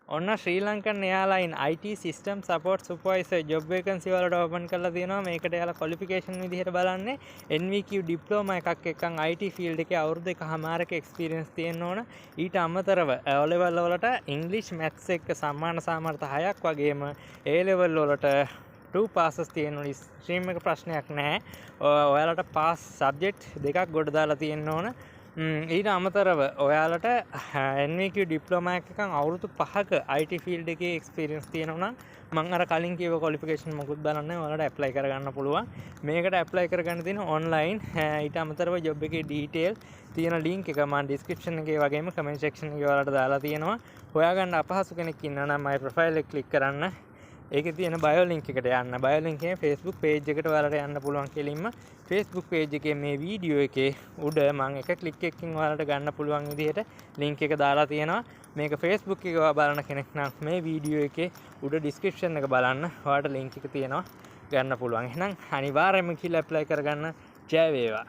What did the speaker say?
ඔන්න ශ්‍රී Lankan airline IT system support supervisor job vacancy වලට open කරලා තියෙනවා. මේකට එයාලා ක්වොලිෆිකේෂන් විදිහට බලන්නේ NVQ diploma එකක් එක්කන් IT field එකේ අවුරුදු එකහමාරක එක්ස්පීරියන්ස් තියෙන්න ඕන. ඊට අමතරව O level වලට ඉංග්‍රීසි, මැත්ස් එක්ක සමාන සාමර්ථ 6ක් වගේම A level වලට 2 passes තියෙන්න ඕන. ස්ට්‍රීම් එක ප්‍රශ්නයක් නැහැ. ඔයාලට පාස් සබ්ජෙක්ට් දෙකක් ගොඩ දාලා තියෙන්න ඕන. ඊට අමතරව ඔයාලට NVQ diploma එකකන් අවුරුදු 5ක IT field එකේ එක්ස්පීරියන්ස් තියෙනවා නම් මං අර කලින් කියව ක්වොලිෆිකේෂන් මොකුත් බලන්නේ ඔයාලට ඇප්ලයි කරගන්න පුළුවන්. මේකට ඇප්ලයි කරගන්න තියෙන ඔන්ලයින්. ඊට අමතරව ජොබ් එකේ ඩීටේල් තියෙන ලින්ක් එක මං ඩිස්ක්‍රිප්ෂන් එකේ වගේම කමෙන්ට් සෙක්ෂන් එකේ ඔයාලට දාලා තියෙනවා. හොයාගන්න අපහසු කෙනෙක් ඉන්නවා නම් මගේ ප්‍රොෆයිල් එක ක්ලික් කරන්න. ඒකේ තියෙන බයෝ ලින්ක් එකට යන්න. බයෝ ලින්ක් එකේ Facebook page එකට ඔයාලට යන්න පුළුවන් කෙලින්ම. Facebook page එකේ මේ වීඩියෝ එකේ උඩ මං එක ක්ලික් එකකින් ඔයාලට ගන්න පුළුවන් විදිහට ලින්ක් එක දාලා තියෙනවා. මේක Facebook එකේ ඔයා බලන කෙනෙක් නම් මේ වීඩියෝ එකේ උඩ ඩිස්ක්‍රිප්ෂන් එක බලන්න. ඔයාලට ලින්ක් එක තියෙනවා, ගන්න පුළුවන්. එහෙනම් අනිවාර්යයෙන්ම කියලා ඇප්ලයි කරගන්න. ජය වේවා.